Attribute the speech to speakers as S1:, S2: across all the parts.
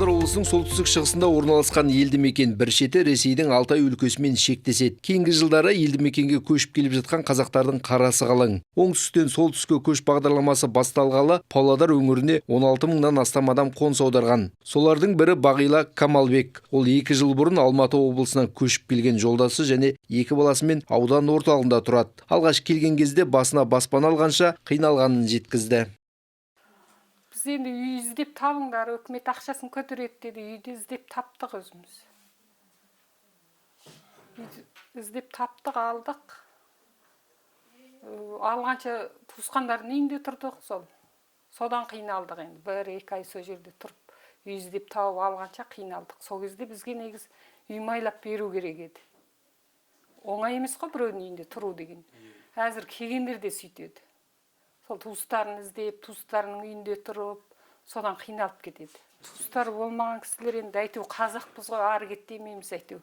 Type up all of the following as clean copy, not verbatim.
S1: Павлодар облысының солтүстік шығысында орналасқан елді мекен. Бір шеті Ресейдің Алтай өлкесімен шектеседі. Кейінгі жылдары елді мекенге көшіп келіп жатқан қазақтардың қарасы қалың. Оңтүстіктен солтүстікке көш бағдарламасы басталғалы Павлодар өңіріне 16 мыңнан астам адам қоныс аударған. Солардың бірі Бағила Камалбек. Ол 2 жыл бұрын Алматы облысынан көшіп келген жолдасы және екі баласымен аудан орталығында тұрады. Алғаш келген кезде басына баспана алғанша қиналғанын жеткізді.
S2: Біз енді үй іздеп табыңдар, үкімет ақшасын көтереді деді. Үйді іздеп таптық өзіміз. Үйді іздеп таптық, алдық. Алғанша туысқандардың үйінде тұрдық сол. Содан қиналдық енді. 1-2 ай сол жерде тұрып, үй іздеп тауып алғанша қиналдық. Сол кезде бізге негізі үй майлап беру керек еді. Оңай емес қой біреудің үйінде тұру деген. Әзір келгендер де сөйтеді. Сол туыстарын іздеп, туыстарының үйінде тұрып, содан қиналып кетеді. Туыстары болмаған кісілер енді әйтеуір қазақпыз ғой, ары кет демейміз әйтеуір.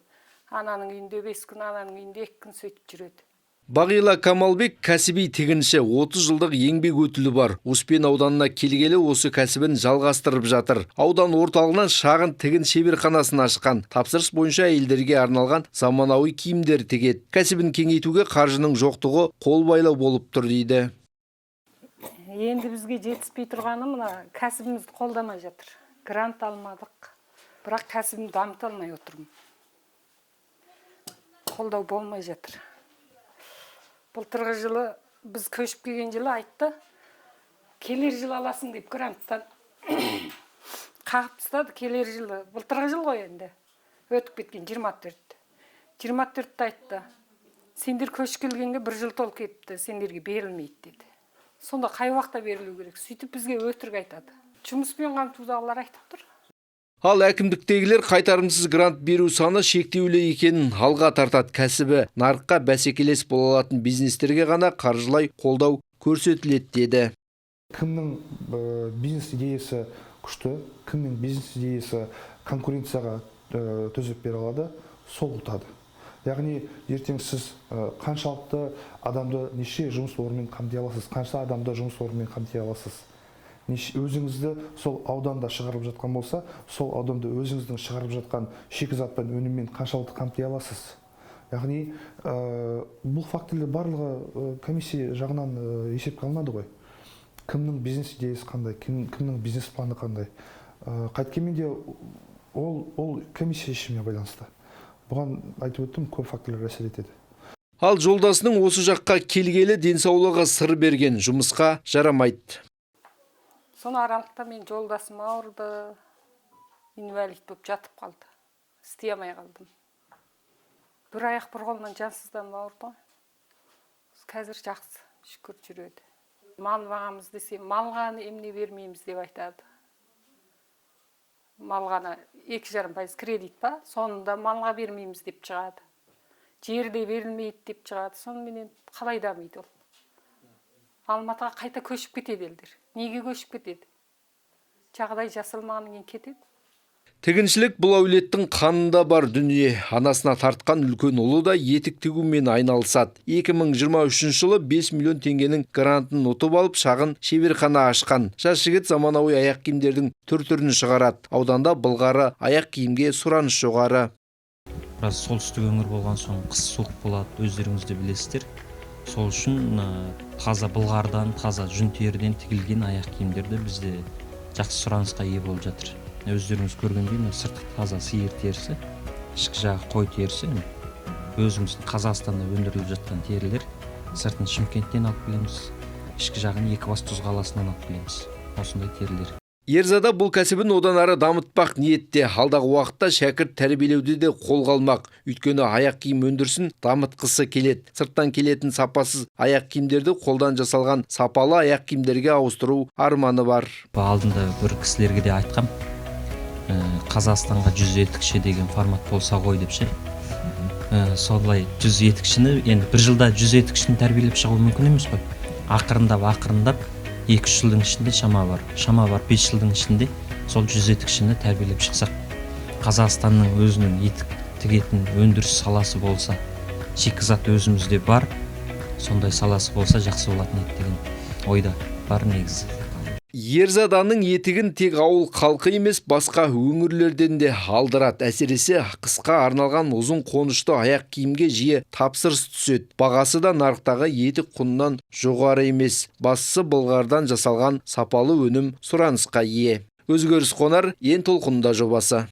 S2: Ананың үйінде 5 күн, ананың үйінде 2 күн сөйтіп жүреді.
S1: Бағила Камалбек кәсіби тігінші, 30 жылдық еңбек өтілі бар. Успен ауданына келгелі осы кәсібін жалғастырып жатыр. Аудан орталығынан шағын тігін шеберханасын ашқан. Тапсырыс бойынша әйелдерге арналған заманауи киімдер тігеді. Кәсібін кеңейтуге қаржының жоқтығы қол байлау болып тұр дейді.
S2: Енді бізге жетіспей тұрғаны мына кәсібімізді қолдамай жатыр. Грант алмадық, бірақ кәсібімді дамыта алмай отырмын. Қолдау болмай жатыр. Былтырғы жылы, біз көшіп келген жылы айтты, келер жылы аласың деп, гранттан қағып тастады келер жылы. Былтырғы жыл ғой енді өтіп кеткен, 24, 24-те айтты, сендер көшіп келгенге бір жыл толып кетті, сендерге берілмейді деді. Сонда қай уақытта берілу керек? Сөйтіп бізге өтірік айтады. Жұмыспен қамтудағылар айтып тұр.
S1: Ал әкімдіктегілер қайтарымсыз грант беру саны шектеулі екенін алға тартады. Кәсібі нарыққа бәсекелес бола алатын бизнестерге ғана қаржылай қолдау көрсетіледі деді.
S3: Кімнің бизнес идеясы күшті, кімнің бизнес идеясы конкуренцияға төзеп бере алады, сол ұтады. Яғни ертең сіз қаншалықты адамды, неше жұмыс орнымен қамти аласыз, қанша адамды жұмыс орнымен қамти аласыз, өзіңізді сол ауданда шығарып жатқан болса, сол ауданда өзіңіздің шығарып жатқан шикізат пен өніммен қаншалықты қамти аласыз. Яғни бұл фактілер барлығы комиссия жағынан есепке алынады ғой. Кімнің бизнес идеясы қандай, кімнің бизнес планы қандай. Қайткенмен де ол комиссия шешіміне байланысты. Бұған, айтып өттім, көп факторлар әсер етеді.
S1: Ал жолдасының осы жаққа келгелі денсаулығы сыр берген, жұмысқа жарамайды.
S2: Соны аралықта мен жолдасым ауырды, инвалид болып жатып қалды, істей алмай қалдым. Бір аяқ, бір қолынан жансызданып ауырды ғой. Қазір жақсы, шүкір, жүреді. Мал бағамыз десе, малға емне бермейміз деп айтады. Малға ана 2,5% кредит па, соны да малға бермейміз деп шығады. Жер де берілмейді деп шығады. Соныменен қалай дамиды ол? Алматыға қайта көшіп кетеді елдер. Неге көшіп кетеді? Жағдай жасалмағаннан кейін кетеді.
S1: Тігіншілік бұл әулеттің қанында бар дүние. Анасына тартқан үлкен ұлы да етік тігумен айналысады. 2023 жылы 5 миллион теңгенің грантын ұтып алып, шағын шеберхана ашқан. Жас жігіт заманауи аяқ киімдердің түр түрін шығарады. Ауданда былғары аяқ киімге сұраныс жоғары.
S4: Біраз солтүстік өңір болған соң, қыс суық болады, өздеріңіз де білесіздер. Сол үшін таза былғарыдан, таза жүн теріден тігілген аяқ киімдерді бізде жақсы сұранысқа ие болып жатыр. Өздеріңіз көргендей, мына сырты таза сиыр терісі, ішкі жағы қой терісі. Міне, өзіміздің Қазақстанда өндіріліп жатқан терілер. Сыртын Шымкенттен алып келеміз, ішкі жағын Екібастұз қаласынан алып келеміз, осындай терілер.
S1: Ерзада бұл кәсібін одан ары дамытпақ ниетте. Алдағы уақытта шәкірт тәрбиелеуді де қолға алмақ. Өйткені аяқ киім өндірісін дамытқысы келеді. Сырттан келетін сапасыз аяқ киімдерді қолдан жасалған сапалы аяқ киімдерге ауыстыру арманы бар.
S4: Алдында бір кісілерге де айтқам, Қазақстанға 100 етікші деген формат болса ғой деп ше. Солай 100 етікшіні енді бір жылда 100 етікшіні тәрбиелеп шығу мүмкін емес қой. Ақырындап, ақырындап, 2-3 жылдың ішінде, шама бар 5 жылдың ішінде сол 100 етікшіні тәрбиелеп шықсақ, Қазақстанның өзінің етік тігетін өндіріс саласы болса, шикізат өзімізде бар, сондай саласы болса, жақсы болатын еді деген ойда бар негізі.
S1: Ерзаданың етігін тек ауыл халқы емес, басқа өңірлерден де алдырады. Әсіресе қысқа арналған ұзын қонышты аяқ киімге жиі тапсырыс түседі. Бағасы да нарықтағы етік құнынан жоғары емес. Бастысы, былғарыдан жасалған сапалы өнім сұранысқа ие. Өзгеріс Қонар, «Ен толқынында» жобасы.